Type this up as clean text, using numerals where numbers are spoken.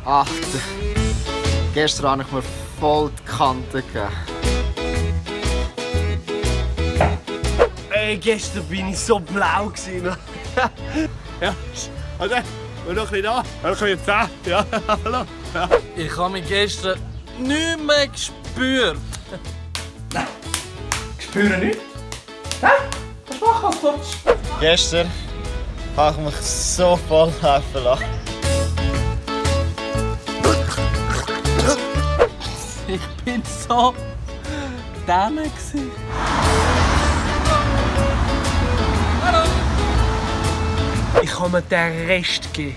Ach, gestern habe ich mir voll die Kante gegeben. Ey, gestern bin ich so blau gewesen. Ja, also, wir noch ein bisschen da. Ein bisschen da. Ja, hallo. Ja. Ich habe mich gestern nicht mehr gespürt. Nein, spüre nicht. Hä? Was machst du? Gestern habe ich mich so voll helfen lassen. Ich bin so down gewesen. Ich kann mir den Rest geben.